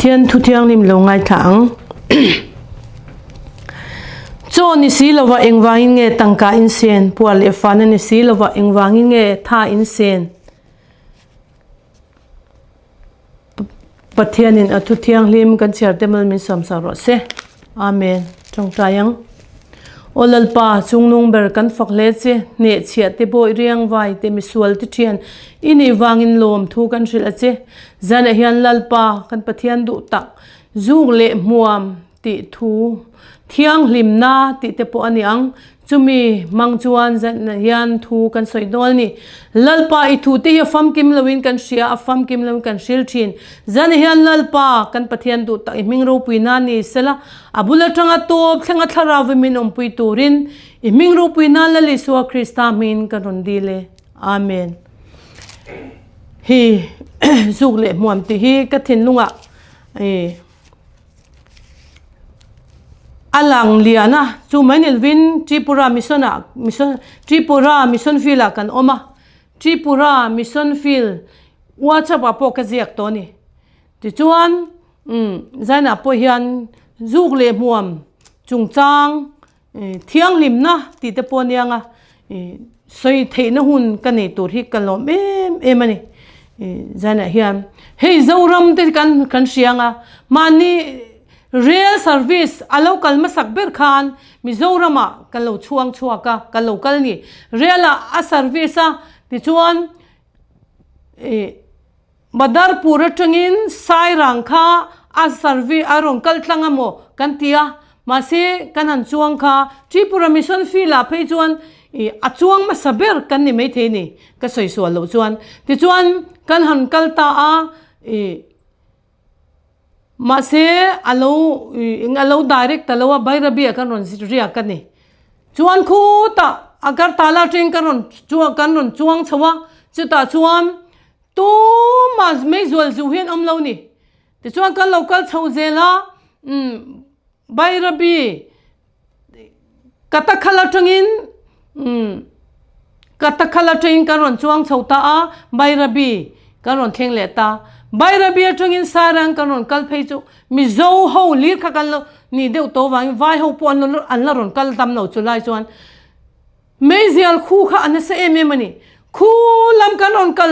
Pathian thu thianghlim lo ngaithla ang. Chaw ni si lova engvangin nge tangka in sen, puar leh fana ni si lova engvangin nge tha in sen. Pathianin a thu thianghlim kan chhiar te mal min sawmsak rawh se. Amen. Tawngtai ang. Aw Lalpa, chungnung ber kan fak hle che, hnehchhiah te bawih riang vai te misual te thian i nih vangin lawm thu kan hrilh a che. Zanah hian Lalpa, kan Pathian duh tak, zuk leh hmuam tih thu thianghlimna tih te pawh a ni ang. Chumi hmang chuan zanah hian thu kan sawi dawl a ni. Lalpa i thu te hi a famkim loin kan hria, a famkim loin kan hril thin. Zanah hian Lalpa, kan Pathian duh tak i hming ropui nan ni sela, a bul atanga tawp thlenga thlarau min awmpui turin i hming ropui nan Lal Isua Krista hmingin ka rawn dil e. Amen. Hi zuk leh hmuam tih hi ka thinlungah i A lang lian a, chu mai ni lovin Tripura Mission ah Mission Tripura Mission Field ah kan awm a, Tripura Mission Field WhatsApp ah pawh ka ziak tawh a ni. Tichuan umm zainah pawh hian zuk leh hmuam chungchang thianghlimna tih te pawh aniang a, ih sawi theihna hun ka nei tur hi ka lawm em em a ni. Ih zainah hian hei Zoram te kan kan hria ang a, mahni rail service a lo kal hmasak ber khan Mizoramah kan lo chhuang chhuak a, kan lo kal ni. Rail ah a service a tichuan ih Badarpur atangin Sairang kha a service a rawn kal tlang a maw kan ti a, mahse kan han chuang kha Tripura Mission Field ah phei chuan ih a chuang hmasa ber kan ni maithei ni ka sawi sual loh chuan. Tichuan kan han kal ta a ih mahse a lo ih a lo direct ta lo a Bairabi ah kan rawn riak a ni. Chuan khutah Agartala atangin kan rawn chuang kan rawn chuang chho a chutah chuan Tumah meizual zu hi an awm lo ni. Tichuan kan lo kal chho zel a, umm Bairabi Katakhal atangin umm Katakhal atangin kan rawn chuang chho ta a, Bairabi kan rawn thleng leh ta. Bairabi atangin Sairang kan rawn kal phei chu Mizo ho lir kha kan lo nih deuh tawh vangin vai ho pawh an lo an la rawn kal tam lo chu lai chuan Meizial khu kha a nasa em em a ni. Khu lam kan rawn kal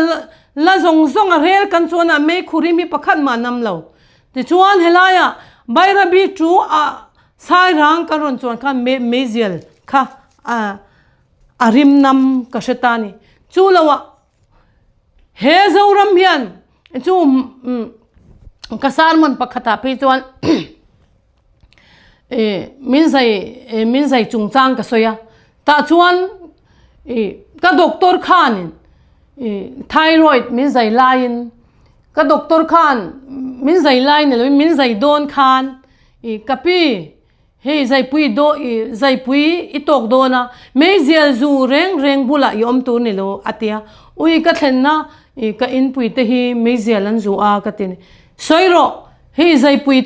la zawng zawng a rel kan chuan a mei khu rim hi pakhat mah nam lo. Tichuan helaiah Bairabi tu a Sairang kan rawn chuan khan meizial kha a rim nam ka hre ta a ni. Chu loah he Zoram hian chu ka sermon pakhatah phei chuan ih min zai ih min zai chungchang ka sawi a tah chuan ih ka doctor khanin ih thyroid min zai laiin ka doctor khan min zai lai ni lovin min zai dawn khan ih ka pi hei zaipui daw ih zaipui i tawk dawn a meizial zu reng reng bulah i awm tur ni lo a ti a ui ka thlenna ih ka inpui te hi meizial an zu a ka ti a ni sawi rawh. Hei zaipui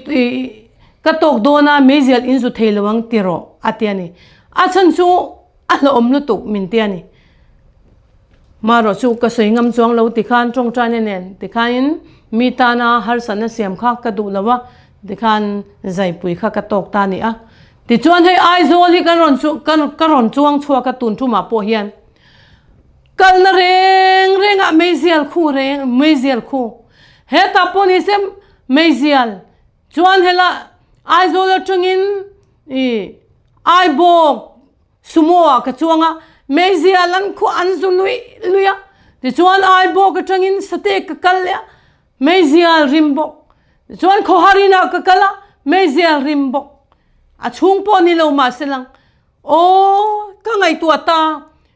ka tawk dawn a, meizial in zu thei lo ang ti rawh a ti a ni. A chhan chu a hlauhawm lutuk min ti a ni. Marawh chu ka sawi ngam chuang lo tikhan tawngtaina nen tikhain mi tana harsatna siam kha ka duh lo a, tikhan zaipui kha ka tawk ta a ni a. Tichuan hei Aizawl hi kan rawn chu ka rawn chuang chhuak a tun tumah pawh hian kalna reng rengah meizial khu reng meizial khu Hetah pawh ni se meizial chuan hela Aizawl atangin ih Aibawk sumo ah ka chuang a, meizial an khuah an zu luih luih a, tichuan Aibawk atangin Satek ka kal leh a, meizial rim bawk, tichuan Khawharin ah ka kal a, meizial rim bawk, a chhung pawh ni lo mahse lang Aw, ka ngaihtuah ta,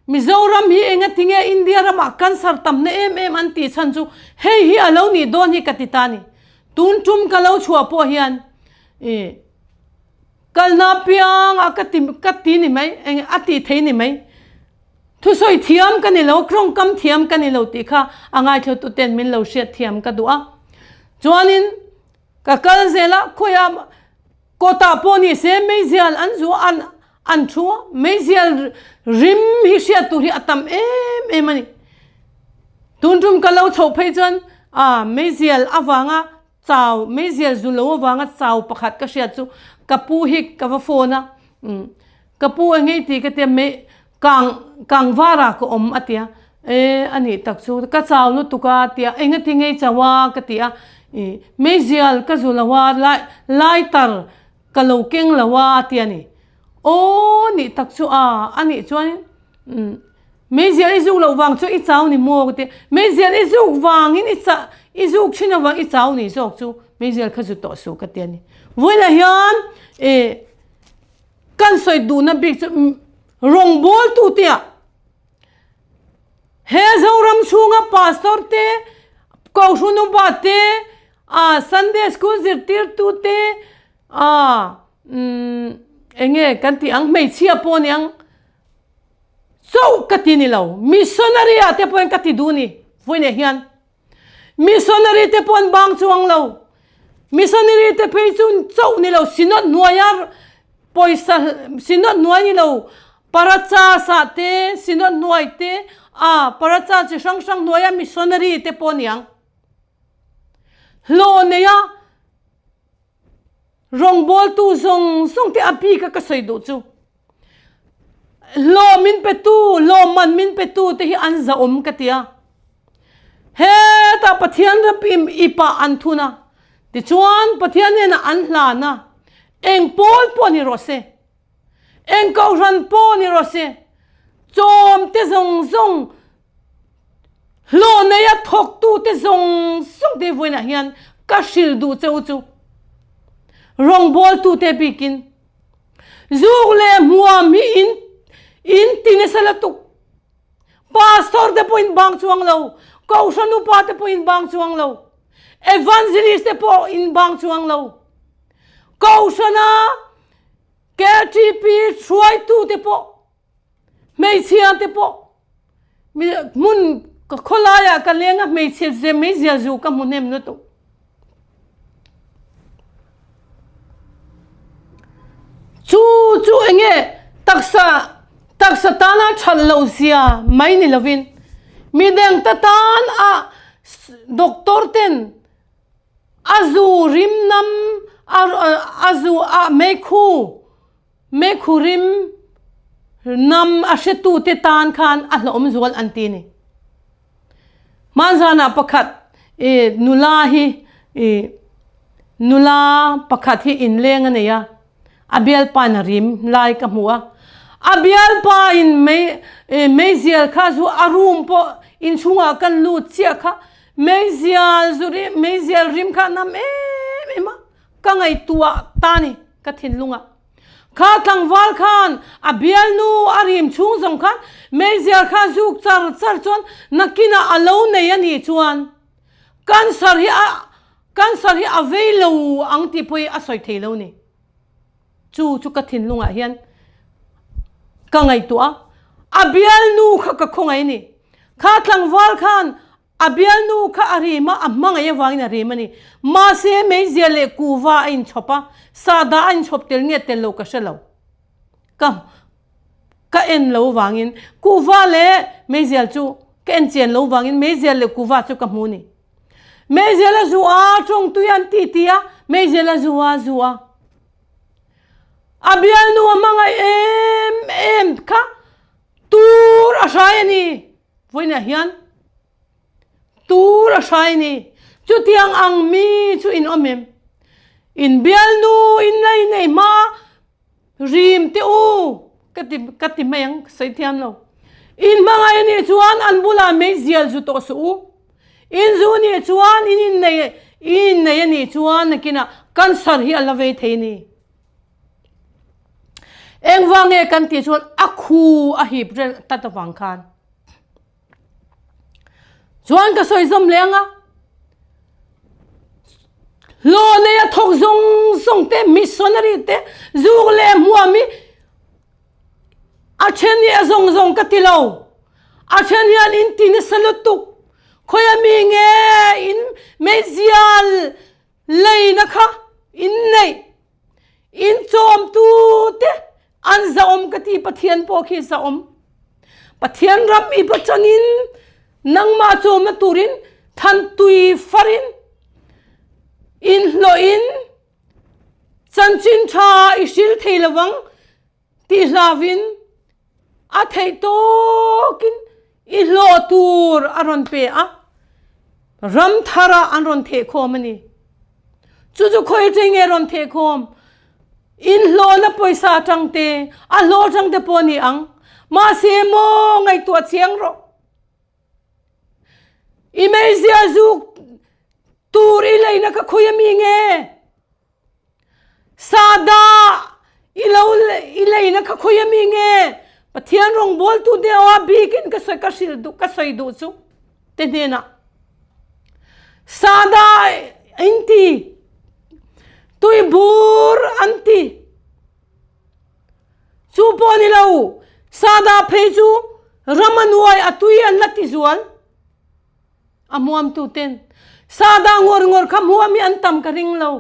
Mizoram hi enga tinge India ramah cancer tamna em em an tih chhan chu hei hi a lo nih dawn hi ka ti ta ni. Tun tum ka lo chhuah pawh hian ih kalna pianga ka ti ka ti ni mai, eng a tih thei ni mai. Thusawi thiam ka ni lo, tawngkam thiam ka ni lo tih kha a ngaithlatu ten min lo hriat thiam ka duh a. Chuanin ka kal zel a, khawiah Kawtah pawh ni se meizial an zu an an thu a, meizial rim hi hriat tur hi a tam em em a ni. Tun tum ka lo chhoh phei chuan ah meizial avanga. Chau, meizial zu lo avanga chau pakhat ka hriat chu ka pu hi ka va phone a, umm ka pu eng nge tih ka tia mei kang kang varah ka awm a tia, e a nih tak chu ka chau lutuk a tia eng ati nge chau a ka ti a, ih meizial ka zu lo a lai lighter ka lo keng lo a a ti a ni, aw nih tak chu a a nih chuan umm Meizial i zuk loh vang chu i chau ni maw ka ti. Meizial i zuk vangin i chah i zuk thin avang i chau ni zawk chu meizial kha zu tawh suh ka ti a ni. Vawiinah hian eh kan sawi duhna bik chu rawngbawltu te ah he Zoram chhunga pastor te, Kohhran upa te, ah Sunday school zirtirtu te, ah umm eng nge kan tih ang hmeichhia pawh a ni ang. Chauh ka ti ni lo, missionary ah te pawhin ka ti duh ni, vawiinah hian missionary te pawh an bang chuang lo, missionary te phei chu chauh ni lo, synod hnuaia pawisa synod hnuai ni lo, parachas ah te synod hnuai te ah parachas chi hrang hrang hnuaia missionary te pawh a ni ang, hlawh neia. Rawngbawltu zawng zawng te a bik a ka sawi duh chu hlawh min pe tu, lawmman min pe tu te hi an zahawm ka ti a. Hetah Pathian ram ipah an thun a, tichuan Pathian hnenah an hlan a, eng pawl pawh ni rawh se. Eng kohhran pawh ni rawh se, chawm te zawng zawng, hlawh neia thawktu te zawng zawng te vawiinah hian ka hrilh duh che u chu. Rawngbawltu te bikin zuk leh hmuam hi in in ti nasa lutuk. Pastor te pawh in bang chuang lo, kohhran upa te pawh in bang chuang lo, evangelist te pawh in bang chuang lo. Kohhrana KTP hruaitute pawh, hmeichhia te pawh hmun khawlaiah ka leng a hmeichhe ze meizia zu ka hmu hnem lutuk. Chu chu enge taksa taksa tana that loh zia mai ni lovin midang te tan a doctor ten A zu rim nam a zu ah meikhu meikhu rim nam a hretu te tan khan a hlawm zual an ti ni. Hmanzan ah pakhat i nula hi i nula pakhat hi inleng a nei a. A bialpa in a rim lai ka hmu a, a bialpa in mei meizial kha zu a room pawh inchhungah kan lut chiah kha meizial zu rim meizial rim kha a nam em em a, ka ngaihtuah ta ni ka thinlungah. Kha tlangval khan a bialnu a rim chhung zawng khan meizial kha zuk char char chuan nakinah a lo nei a nih chuan cancer hi a Cancer hi a vei lo ang tih pawh hi a sawi thei lo ni. Chu chu ka thinlungah hian ka ngaihtuah a, a bialnu kha ka khawngaih a ni. Kha tlangval khan a bialnu kha a rim a, a hmangaih avangin a rim a ni. Mahse meizia leh kuva a inchhawp a, sahdah a inchhawp tel nge tel lo ka hre lo. Ka ka en lo vangin kuva leh meizial chu ka en chian lo vangin meizial leh kuva chu ka hmu a ni. Meizial a zu a, tawngtui an ti ti a, meizial a zu a, zu a. A bialnu a hmangaih em em kha tur a hrai a ni. Vawiinah hian tur a hrai a ni. Chutiang ang mi chu in awm em? In bialnu in la inei hma Rim te u ka ti ka ti mai ang ka sawi thiam lo. In hmangaih a nih chuan an bulah meizial zu tawh suh u. In zu nih chuan in innei in innei a nih chuan nakinah cancer hi a la vei thei a ni. Engvang nge kan tih chuan a khu a hip reng tat avang khan. Chuan ka sawi zawm leh ang a, hlawh nei a thawk zawng zawng te, missionary te, zuk leh hmuam hi a then hi a zawng zawng ka ti lo, a then hian in ti nasa lutuk, khawia mi nge in meizial leina kha in neih, in chawmtu te an zahawm ka ti Pathian pawh khi zahawm Pathian ram i pachangin nangmah chawmna turin than tui farin. Inhlawhin chanchin tha i hril thei lo ang tih hlauvin a theih tawkin i hlawh tur a rawn pe a, ram thara an rawn thehkhawm a ni. Chu chu khawi atang nge rawn thehkhawm? Inhlawhna pawisa atang te, a hlawh atang te pawh a ni ang. Mahse maw ngaihtuah chiang rawh. I meizia zuk tur i leina ka khawi ami nge? Sada i lo i leina ka khawi ami nge? Pathian rawngbawltu te aw a bikin ka sawi ka hrilh duh ka sawi duh chu te hnenah Sada in ti tuibur an ti. Chu pawh ni lo, Sada phei chu ram a nuai a tui an la ti zual. A hmuamtu ten Sada ngawr ngawr kha hmuam hi an tam ka ring lo.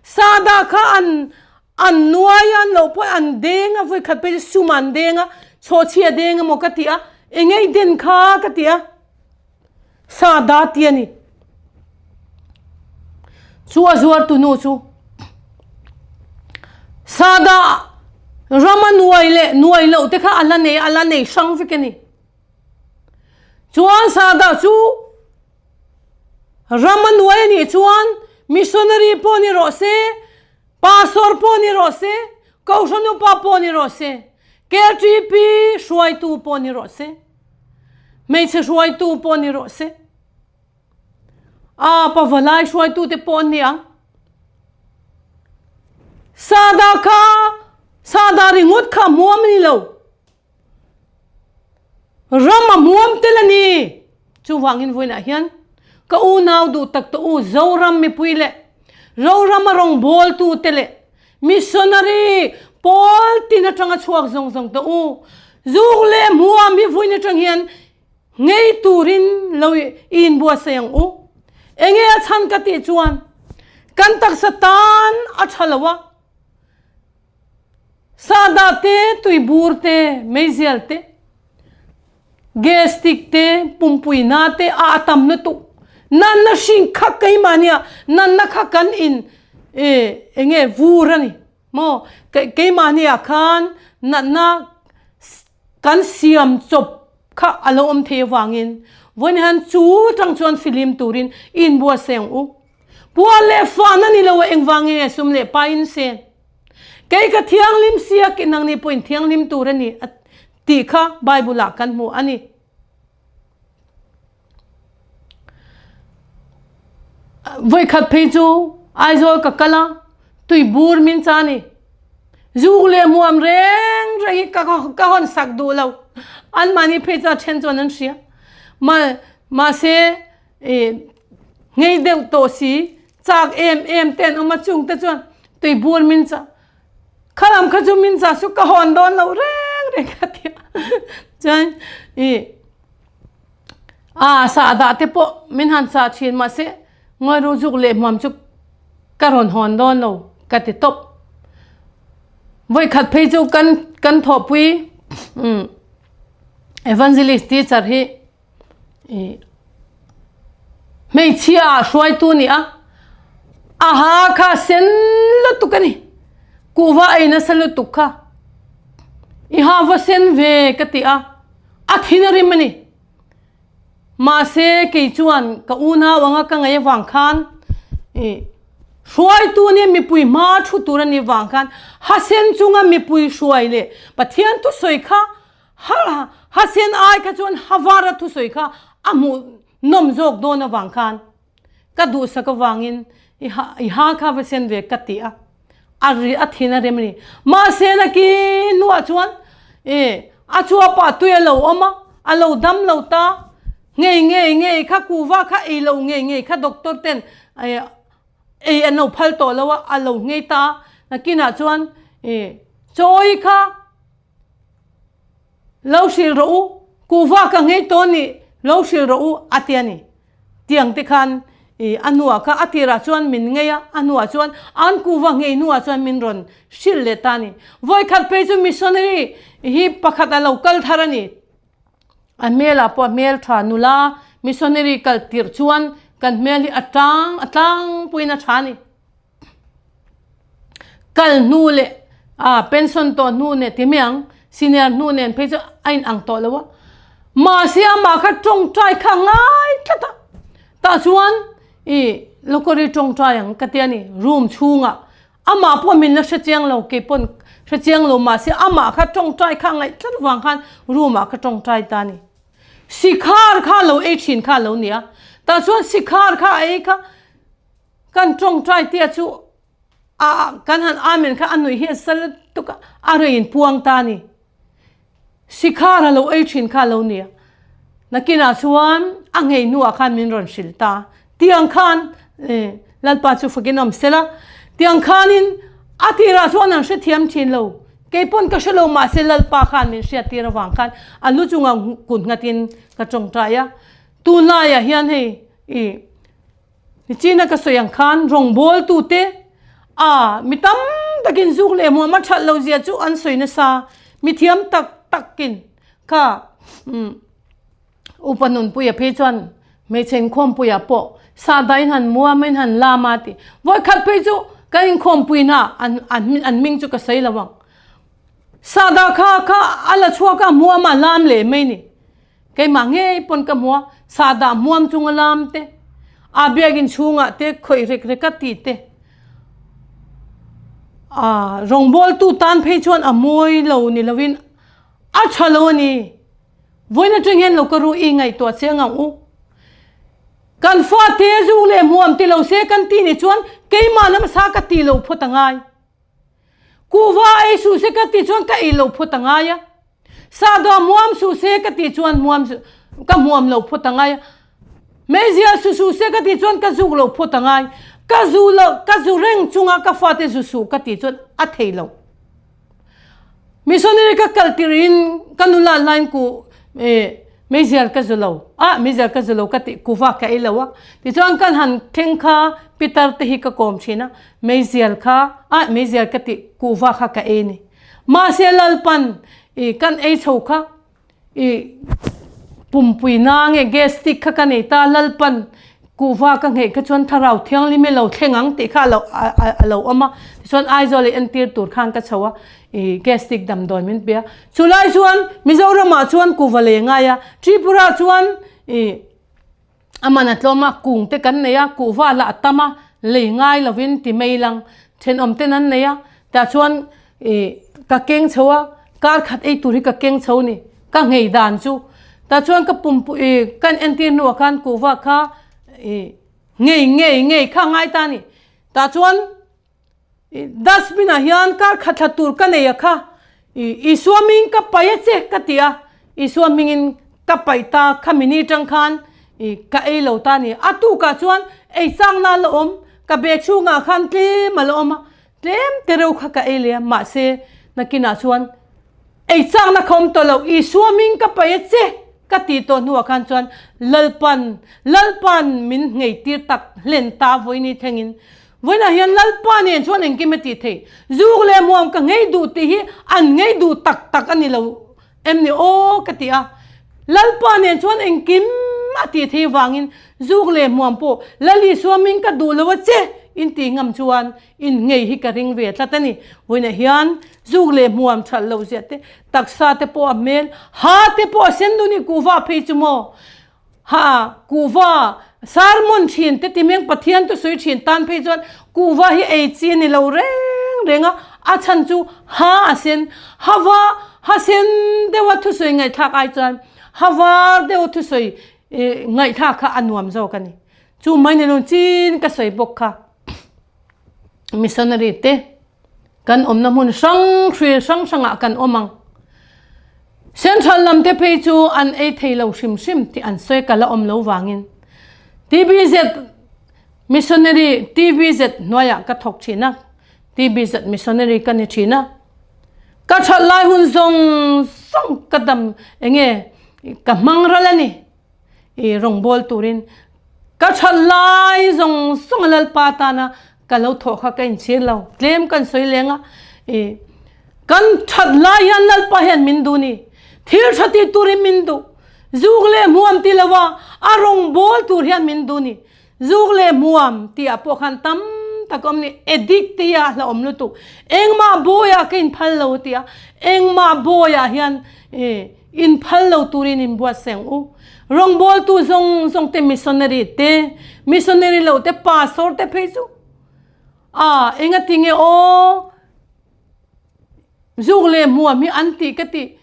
Sada kha an an nuai a, an loh pawh an deng a, vawikhat phei chu sum an deng a, chhawhchhi a deng emaw ka ti a, engei den kha ka ti a. Sada ti a ni. Chu a zuartu nu chu Sada rama nuai leh nuai loh te kha a la nei a, a la nei hrang vek a ni. Chuan Sada chu rama nuai a nih chuan missionary pawh ni rawh se, pastor pawh ni rawh se, kohhran upa pawh ni rawh se, KTP hruaitu pawh ni rawh se, hmeichhe hruaitu pawh ni rawh se, a pavalai hruaitu te pawh an ni ang. Sada kha sada ringawt kha hmuam a ni lo. Ram a hmuam tel a ni. Chuvangin vawiinah hian ka unau duh tak tawh u Zoram mipui leh Zorama rawngbawltu te leh Missionary pawl tin atanga chhuak zawng zawng tawh u. Zuk leh hmuam hi vawiin atang hian ngei turin lo i inbuatsaih ang u. Enge a chhan ka tih chuan kan taksa tan a tha lo a, sahdah te, tuibur te, meizial te, Gas-tik te, pumpui na te a a tam lutuk. Nanna hring kha keimah nia, nanna kha kan in e enge vur a ni maw? Keimah nia khan natna kan siam chawp kha a lo awm thei avangin vawiin hian chu tang chuan filim turin inbuatsaih ang u. Puan leh fan a ni lo a engvang nge sum leh pain sen. Kei ka thianghlim sia nangni pawhin thianghlim tur a ni a tih kha Bible ah kan hmu a ni. Vawikhat phei chu Aizawl ka kal a, tui bur min cha ni. Zuk leh hmuam reng reng hi ka ka hawn sak duh lo. Anmahni phei chuan then chuan an hria. Mahse ngei deuh tawh si Chak em em te an awm a, chung te chuan tui bur min chah. Kha lam kha chu min chah chu ka hawn dawn lo reng reng a ti a. Chuan i a sahdah te pawh min han chah thin mahse ngawi zuk leh hmuam chu ka rawn hawn dawn lo ka ti tawp. Vawikhat phei chu kan kan thawhpui umm evangelist teacher hi Hmeichhia ah hruaitu ni a, a ha kha sen lutuk a ni, kuhva ei nasa lutuk kha i ha va sen ve ka ti a, a thin a rim a ni. Mahse kei chuan ka unau anga ka ngaih avang khan ih hruaitu nia mipui hma thu tur a nih vang khan ha sen chunga mipui hruai leh Pathian thusawi kha Ha ha sen ai kha chuan ha vara thusawi kha a hmuh nawm zawk dawn avang khan ka duhsak avangin i ha i ha kha va sen ve ka ti a, a ri a thin a rem a ni. Mahse nakin hnuah chuan e a chuapah tui a lo awm a, a lo dam lo ta, ngei ngei ngei kha kuhva kha ei lo ngei ngei kha doctor ten e ei an lo phal tawh lo a, a lo ngei ta a, nakinah chuan e chawi kha Lo hrilh rawh u, kuhva ka nghei tawn nih lo hrilh rawh u a ti a ni. Tiang te khan ih a hnuah kha a tirah chuan min ngei a, a hnuah chuan an kuhva nghei hnuah chuan min rawn hrilh leh ta a ni. Vawikhat phei chu missionary hi pakhat a lo kal thar a ni. A hmelah pawh a hmeltha nula missionary kal tirh chuan. kan hmel hi a tang a tlangpuiin a tha a ni. Kal hnu leh ah pension tawh hnu nen ti mai ang senior hnu nen phei chu a in ang tawh lo a mahse amah kha tawngtai kha a ngai tlat a tah chuan ih lockery tawngtai ang ka ti a ni room chhungah amah pawh min la hre chiang lo kei pawn hre chiang lo mahse amah kha tawngtai kha a ngaih tlat avang khan room ah ka tawngtai ta a ni sikhar kha lo ei thin kha a lo ni a tah chuan sikhar kha a ei kha. Kan tawngtai tia chu a kan han amen kha a nuih hi a sal lutuk a, a rawn inpuang ta a ni. Sikhar a lo ei thin kha a lo ni a, nakinah chuan a nghei hnuah khan min rawn hrilh ta. Tiang khan Lalpa chu fakin awm sela, tiang khanin a tirah chuan an hrethiam thin lo. Kei pawn ka hre lo mahse Lalpa khan min hriattir avang khan a lu chunga kut nghatin ka tawngtai a. Tunlaiah hian hei ih. Nichina ka sawi ang khan rawngbawltute a mi tam takin zuk leh hmuam a that lo zia chu an sawi nasa, mi thiam tak takin kha upa nunpuia phei chuan hmeichhe inkhawmpuiah pawh sahdah in han muam a in han lam a tih vawikhat phei chu kan inkhawmpui hna an an hming chu ka sawi lo ang sahdah kha kha a la chhuak a hmuam a lam leh mai ni. Keimah ngei pawn ka hmu a, sahdah hmuam chunga lam te, a biakinn chhungah te khawih rek rek a tih te, a rawngbawltu tan phei chuan a mawi lo ni lovin a tha lo a ni. Vawiin atang hian lo ka ru i ngaihtuah chiang ang u. Kan fate zuk leh hmuam ti lo se kan tih ni chuan keimah lamsa ka tih lo phawt a ngai. Kuhva ei suh se ka tih chuan ka ei lo phawt a ngai a. Sahdaw hmuam suh se ka tih chuan hmuam ka hmuam lo phawt a ngai a. Meizial su suh se ka tih chuan ka zuk lo phawt a ngai. Ka zu lo ka zu reng chunga ka fate zu suh ka tih chuan a thei lo. Missionary ka kal tir in ka nula line ku meizial ka zu lo a meizial ka zu lo ka tih kuva ka ei lo a. Tichuan kan han thleng kha pitar te hi ka kawm thin a meizial kha a meizial ka tih kuva kha ka ei a ni. Mahse Lalpan i kan ei chho kha i pumpui na nge gastric kha ka nei ta Lalpan kuhva ka nghei kha chuan thlarau thianghlim hi lo thleng ang tih kha a lo a lo awm a tichuan Aizawl i entir tur khan ka chho a i gastric damdawi min pe a chulai chuan Mizoramah chuan kuhva lei a ngai a Tripura chuan i A man a tlawm a, kung te kan nei a, kuhva lah a tam a, lei ngai lovin ti mai lang thenawm ten an nei a, tah chuan ih ka keng chho a, kar khat ei tur hi ka keng chho ni, ka nghei dan chu, tah chuan ka pum ih kan entir hnuah khan kuhva kha ih ngei ngei ngei kha a ngai ta a ni, tah chuan. Dustbin ah hian kar khat thla tur ka nei a kha Isua hming ka paih a che ka ti a, Isua hmingin ka paih ta kha mini tang khan ka ei lo ta a ni. A tukah chuan ei changna a la awm, ka bag chhungah khan tlem a la awm a, tlem te reuh kha ka ei leh a, mahse nakinah chuan Ei chakna kha awm tawh lo, Isua hming ka paih a che ka tih tawh hnuah khan chuan Lalpan, Lalpan min ngheitir tak hlen ta vawiini thlengin. Vawiinah hian Lalpa nen chuan engkim a tih theih. Zuk leh hmuam ka nghei duh tih hi an nghei duh tak tak a ni lo em ni aw ka ti a. Lalpa nen chuan engkim a tih theih vangin zuk leh hmuam pawh Lal Isua hming ka duh lo a che in tih ngam chuan in nghei hi ka ring ve tlat a ni. Vawiinah hian Zuk leh hmuam that loh ziah te, taksa te pawh a hmel, ha te pawh a sen dun i kuhva phei chu maw? Ha, kuhva sermon thin te ti meng Pathian te sawi thin tan phei chuan kuhva hi ei chi a ni lo reng reng a, a chhan chu ha a sen, ha va, ha sen deuha thusawi ngaihthlak ai chuan ha var deuha thusawi ngaihthlak kha a nuam zawk a ni. Chu mai ni lo chin ka sawi bawk kha missionary te. Kan awmna hmun hrang hril hrang hrangah kan awm ang. Central lam te phei chu an ei thei lo hrim hrim tih an sawi ka la awm lo vangin TBZ Missionary TBZ hnuaiah ka thawk thin a, TBZ Missionary ka ni thin a. Ka that lai hun zawng zawng ka dam enge ka hmang ral a ni. I rawngbâwl turin ka that lai zawng zawng a Lalpa tana ka lo thawh kha ka inchhir lo. Tlem kan sawi leng a, i kan that lai hian Lalpa hian min duh ni. Thil tha ti turin min duh. Zuk leh hmuam ti lo a, a rawngbâwl tur hian min duh ni. Zuk leh hmuam tih ah pawh khan tam tak a awm ni. Addict te hi a hlauhawm lutuk. Engmah bawiah ka inphal lo a ti a, engmah bawiah hian inphal lo turin inbuatsaih ang u. Rawngbawltu zawng zawng te missionary te, missionary loh te, pastor te phei chu a engatinge aw zuk leh hmuam hi an tih ka tih.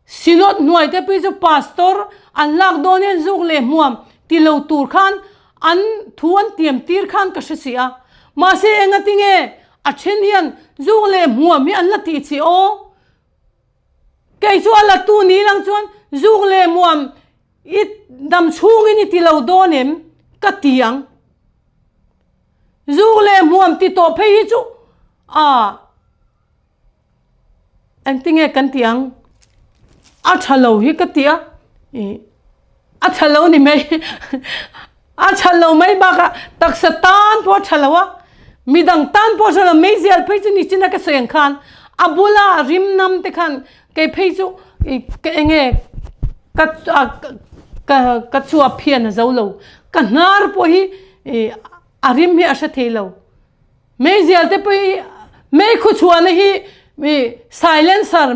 Synod hnuai te phei chu pastor an lak dawn hian zuk leh hmuam ti lo tur khan an thu an tiam tir khan ka hre si a. Mahse engatinge a then hian zuk leh hmuam hi an la tih chi aw? Kei chu a la tu ni lang chuan zuk leh hmuam i dam chhungin i ti lo dawn em ka ti ang. Zuk leh hmuam ti tawh phei hi chu aa. Engtinge kan tih ang? A tha lo hi ka ti a, ih a tha lo ni mai a tha lo mai bakah taksa tan pawh a tha lo a, midang tan pawh a tha lo meizial phei chu nichina ka sawi ang khan a bula rim nam te khan kei phei chu ih ka enge ka ka ka chuap hian a zo lo ka hnar pawh hi ih a rim hi a hre thei lo. Meizial te pawh hi mei khu chhuahna hi silencer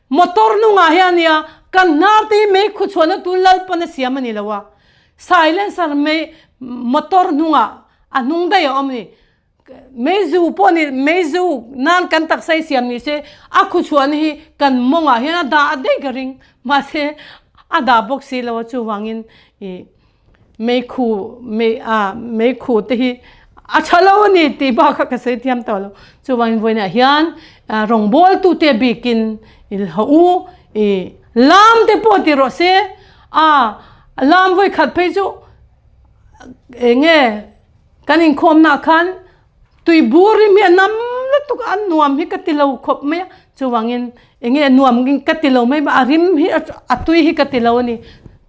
motor nungah hian nia kan hnar te hi mei khu chhuahna tur lalpan a siam a ni lo a, silencer mei motor hnungah a hnung daih a awm a ni. Meizu pawh ni meizu nan kan taksa hi siam ni se a khu chhuahna hi kan mawngah hian a dah daih ka ring mahse a dah bawk si lo a chuvangin ih Meikhu mei a meikhu te hi a tha lo a ni tih bak kha ka sawi thiam tawh lo. Chuvangin vawiinah hian rawngbawltute bikin i haw u i lam te pawh ti rawh se a lam vawi khat phei chu eng nge kan inkhawmnaah khan Tui bur rim hi a nam lutuk a, a nuam hi ka ti lo khawp mai a, chuvangin enge a nuam ka ti lo mai a rim hi a tui hi ka ti lo a ni.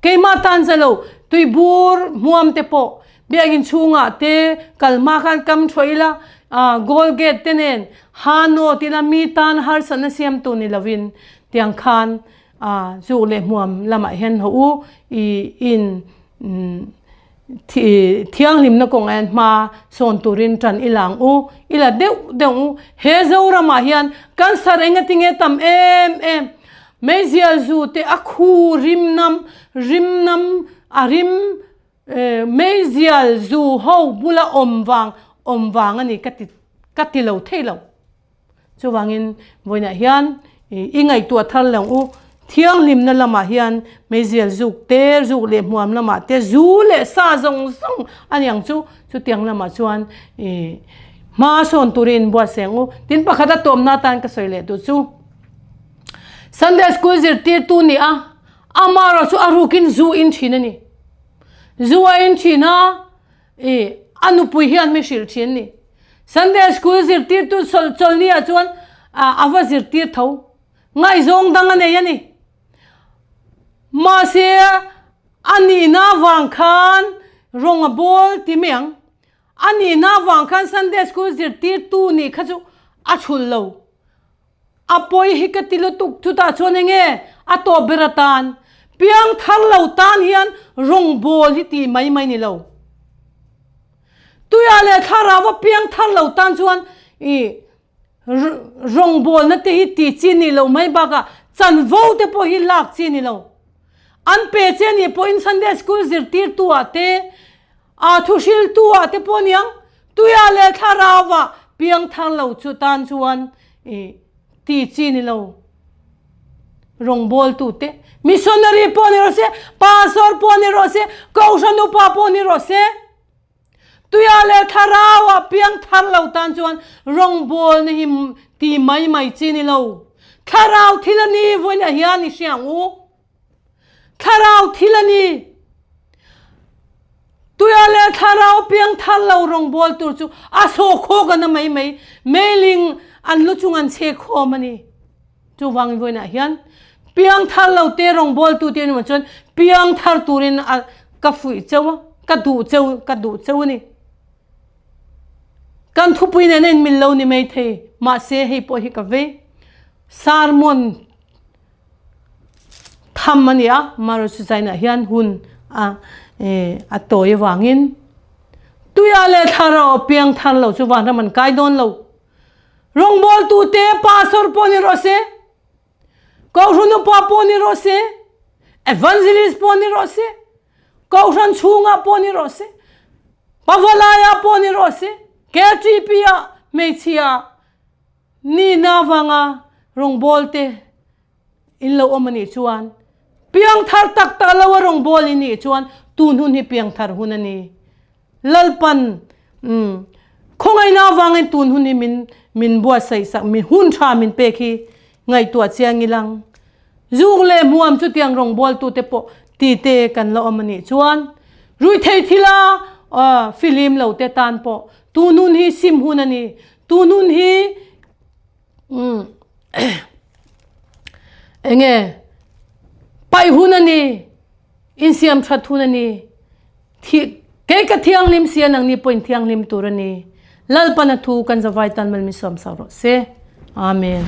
Keimah tan za lo tui bur hmuam te pawh biakinn chhungah te kal hma khan kam thuah ila ah goal gate te nen ha nawt ila mi tan harsatna siam tur ni lovin tiang khan ah zuk leh hmuam lamah hian haw u i in Thianghlimna kawngah hian hma sawn turin tan i lang u, i la deuh deuh u. He Zoramah hian cancer eng ati nge tam em em? Meizial zu te a khu rim nam, rim nam a rim meizial zu ho bula awm vang awm vang a ni ka ti ka ti lo thei lo. Chuvangin vawiinah hian i ngaihtuah thar lo ang u. Thianghlimna lamah hian meizial zuk te, zuk leh hmuam lamah te, zu leh sa zawng zawng a ni ang chu. Chutiang lamah chuan i hma sawn turin inbuatsaih ang u. Tin pakhat a tawmna atan ka sawi leh duh chu Sunday School zirtirtu ni a, amaherawhchu a rukin zu in thin a ni. Zu a in thin a. I a nupui hian mi hrilh thin ni. Sunday school zirtirtu chawlni ah chuan a va zirtir tho. Ngaihzawng dang a nei a ni. Mahse a nihna avang khan rawng a bawl ti mai ang. A nihna avang khan Sunday school zirtirtu nih kha chu a chhulh lo. A pawi hi ka ti lutuk, chutah chuan enge a tawp ber atan piang thar lo tan hian rawngbawl hi tih mai mai ni lo. Tuia leh thlarau a piang thar lo tan chuan i rawngbawlna te hi tih chi ni lo mai bakah chanvo te pawh hi lak chi ni lo. An pe che nih pawhin Sunday school zirtirtu ah te A thuhriltu ah te pawh aniang, tuia leh thlarau ah piang thar lo chu tan chuan i ti chi ni lo. Rawngbawltu te, missionary pawh ni rawh se, pastor pawh ni rawh se, kohhran upa pawh ni rawh se, tuia leh thlarau ah piang thar lo tan chuan rawngbawlna hi ti mai mai chi ni lo. Thlarau thil a ni vawiinah hian i hria ang u. Thlarau thil a ni. Tuia leh thlarau piang thar lo rawngbawl tur chu a sawhkhawk a na mai mai. Meiling an lu chung an chhe khawm a ni. Chuvangin vawiinah hian piang thar lo te rawngbawl tu te emaw chuan piang thar turin a ka fuih cheu a, ka duh cheu ka duh cheu a ni. Kan thupui nen a inmil lo ni maithei mahse hei pawh hi ka vei. Sermon Tham a ni a, Marusuzainah hian hun a a tawi avangin. Tuiah leh thlarau piang thar lo chu vanram an kai dawn lo. Rawngbawltute pastor pawh ni rawh se, Kohhran upa pawh ni rawh se, evangelist pawh ni rawh se, Kohhran chhungah pawh ni rawh se, Pavalaiah pawh ni rawh se, KTP-ah hmeichhia nihna avanga rawngbawlte in lo awm a nih chuan piangthar tak tak lo a rawngbâwl i nih chuan tun hun hi piangthar hun a ni. Lalpan umm khawngaihna avangin tun hun hi min min buatsaih sak min hun tha min pek hi ngaihtuah chiang ilang. Zuk leh hmuam chutiang rawngbawltute pawh ti te kan la awm a nih chuan ruihtheih thila filim lo te tan pawh tun hun hi sim hun a ni. Tun hun hi Umm enge paih hun a ni, insiam that hun a ni, thih kei ka thianghlim sia nangni pawh in thianghlim tur a ni. Lalpana thu kan zavai tan mal min sawm sak rawh se. Amen.